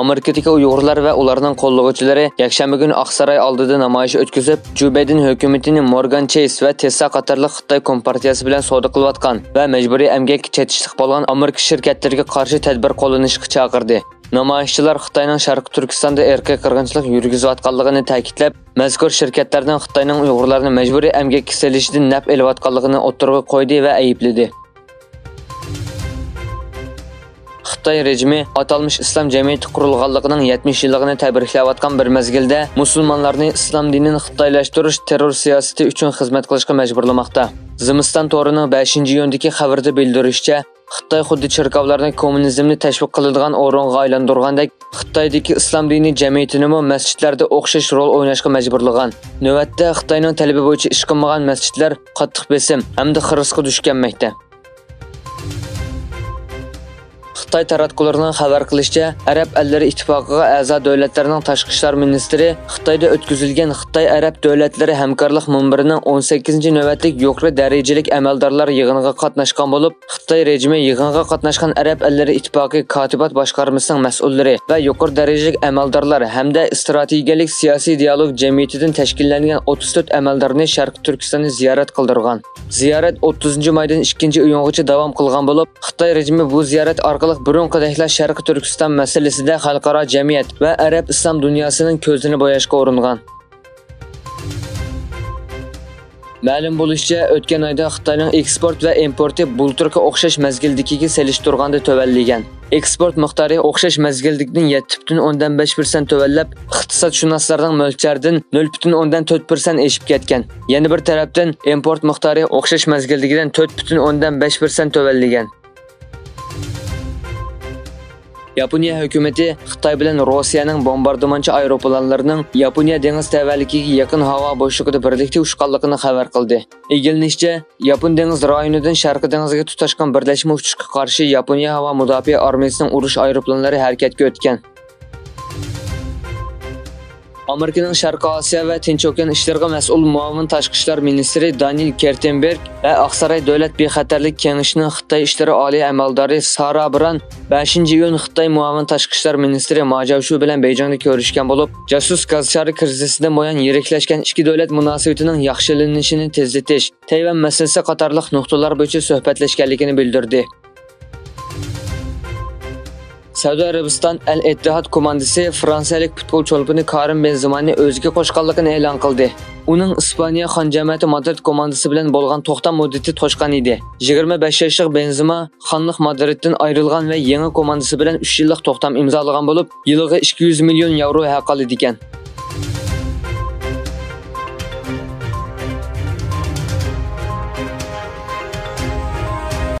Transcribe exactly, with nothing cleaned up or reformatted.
ئامېرىكىدىكى ئۇيغۇرلار ۋە ئۇلارنىڭ قوللىغۇچىلىرى يەكشەنبە كۈنى ئاقساراي ئالدىدا نامايىش ئۆتكۈزۈپ، جو بايدېن ھۆكۈمىتىنى مورگان چېيس ۋە تېسلا قاتارلىق خىتاي كومپارتىيەسى بىلەن سودا قىلىۋاتقان ۋە مەجبۇرىي ئەمگەككە چېتىشلىق بولغان ئامېرىكا شىركەتلىرىگە قارشى تەدبىر قوللىنىشقا چاقىردى. نامايىشچىلار خىتاينىڭ شەرقىي تۈركىستاندا ئىرقىي قىرغىنچىلىق يۈرگۈزۈۋاتقانلىقىنى تەكىتلەپ، مەزكۇر شىركەتلەرنىڭ خىتاينىڭ ئۇيغۇرلارنى مەجبۇرىي ئەمگەككە سېلىشىدىن نەپ ئېلىۋاتقانلىقىنى ئوتتۇرىغا قويدى ۋە ئەيىبلىدى. خىتاي رېجىمى ئاتالمىش ئىسلام جەمئىيىتى قۇرۇلغانلىقىنىڭ يەتمىش يىللىقىنى تەبرىكلەۋاتقان بىر مەزگىلدە، مۇسۇلمانلارنى ئىسلام دىنىنى خىتايلاشتۇرۇش تېررور سىياسىتى ئۈچۈن خىزمەت قىلىشقا مەجبۇرلىماقتا. زىمىستان تورىنىڭ بەشىنچى ئىيۇندىكى خەۋىرىدە بىلدۈرۈشىچە، خىتاي خۇددى چېركاۋلارنى كوممۇنىزمنى تەشۋىق قىلىدىغان ئورۇنغا ئايلاندۇرغاندەك، خىتايدىكى ئىسلام دىنى جەمئىيىتىنىمۇ مەسچىتلەردە ئوخشاش رول ئويناشقا مەجبۇرلىغان. نۆۋەتتە خىتاينىڭ تەلىپى بويىچە ئىش قىلمىغان مەسچىتلەر قاتتىق بېسىم ھەمدە خىرىسقا دۇچ كەلمەكتە. خىتاي تاراتقۇلىرىنىڭ خەۋەر قىلىشىچە، ئەرەب ئەللىرى ئىتتىپاقىغا ئەزا دۆلەتلەرنىڭ تاشقى ئىشلار مىنىستىرى خىتايدا ئۆتكۈزۈلگەن خىتاي ئەرەب دۆلەتلىرى ھەمكارلىق مۇنبىرىنىڭ ئون سەككىزىنچى نۆۋەتلىك يۇقىرى دەرىجىلىك ئەمەلدارلار يىغىنىغا قاتناشقان بولۇپ، خىتاي رېجىمى يىغىنغا قاتناشقان ئەرەب ئەللىرى ئىتتىپاقى كاتىبات باشقارمىسىنىڭ مەسئۇللىرى ۋە يۇقىرى دەرىجىلىك ئەمەلدارلار ھەمدە ئىستراتېگىيەلىك سىياسىي دىيالوگ جەمئىيىتىدىن تەشكىللەنگەن ئوتتۇز تۆت ئەمەلدارنى شەرقىي تۈركىستاننى زىيارەت قىلدۇرغان. زىيارەت ئوتتۇزىنچى مايدىن ئىككىنچى ئىيۇنغىچە داۋام قىلغان بولۇپ، خىتاي رېجىمى بۇ زىيارەت ئارقىلىق بۇرۇنقىدەكلا شەرقىي تۈركىستان مەسىلىسىدە خەلقئارا جەمئىيەت ۋە ئەرەب ئىسلام دۇنياسىنىڭ كۆزىنى بوياشقا ئۇرۇنغان. مەلۇم بولۇشىچە، ئۆتكەن ئايدا خىتاينىڭ ئېكسپورت ۋە ئىمپورتى بۇلتۇرقى ئوخشاش مەزگىلدىكىگە سېلىشتۇرغاندا تۆۋەنلىگەن. ئېكسپورت مىقدارى ئوخشاش مەزگىلدىكىدىن يەتتە پۈتۈن ئوندىن بەش پىرسەنت تۆۋەنلەپ، ئىقتىسادشۇناسلارنىڭ مۆلچەردىن نۆل پۈتۈن ئوندىن تۆت پىرسەنت ئېشىپ كەتكەن. يەنە بىر تەرەپتىن، ئىمپورت مىقدارى ئوخشاش مەزگىلدىكىدىن تۆت پۈتۈن ئوندىن بەش پىرسەنت تۆۋەنلىگەن. ياپونىيە ھۆكۈمىتى خىتاي بىلەن روسىيەنىڭ بومباردىمانچى ئايروپىلانلىرىنىڭ ياپونىيە دېڭىز تەۋەلىكىگە يېقىن ھاۋا بوشلۇقىدا بىرلىكتە ئۇچقانلىقىنى خەۋەر قىلدى. ئىگىلىنىشىچە، ياپون دېڭىز رايونىدىن شەرقىي دېڭىزغا تۇتاشقان بىرلەشمە ئۇچۇشقا قارشى ياپونىيە ھاۋا مۇداپىئە ئارمىيىسىنىڭ ئۇرۇش ئايروپىلانلىرى ھەرىكەتكە ئۆتكەن. ئامېرىكىنىڭ شەرقىي ئاسىيا ۋە تىنچ ئوكيان ئىشلىرىغا مەسئۇل مۇئاۋىن تاشقى ئىشلار مىنىستىرى دانىل كېرتېنبېرگ ۋە ئاقساراي دۆلەت بىخەتەرلىك كېڭىشىنىڭ خىتاي ئىشلىرى ئالىي ئەمەلدارى سارا بران بەشىنچى ئىيۇن خىتاي مۇئاۋىن تاشقى ئىشلار مىنىستىرى ما جاۋشۇ بىلەن بېيجىڭدا كۆرۈشكەن بولۇپ، جاسۇس گازچارى كىرىزىسىدىن بۇيان يىرىكلەشكەن ئىككى دۆلەت مۇناسىۋىتىنىڭ ياخشىلىنىشىنى تېزلىتىش، تەيۋەن مەسىلىسى قاتارلىق نۇقتىلار بويىچە سۆھبەتلەشكەنلىكىنى بىلدۈردى. سەئۇدى ئەرەبىستان ئەل ئىتتىھاد كوماندىسى فرانسىيەلىك پۇتبول چولپىنى كارىم بېنزېمانى ئۆزىگە قوشقانلىقىنى ئېلان قىلدى. ئۇنىڭ ئىسپانىيە خان جەمەتى مادرىد كوماندىسى بىلەن بولغان توختام مۇددىتى توشقان ئىدى. يىگىرمە بەش ياشلىق بېنزېما خانلىق مادرىدتىن ئايرىلغان ۋە يېڭى كوماندىسى بىلەن ئۈچ يىللىق توختام ئىمزالىغان بولۇپ، يىلىغا ئىككى يۈز مىليون ياۋرو ھەق ئالىدىكەن.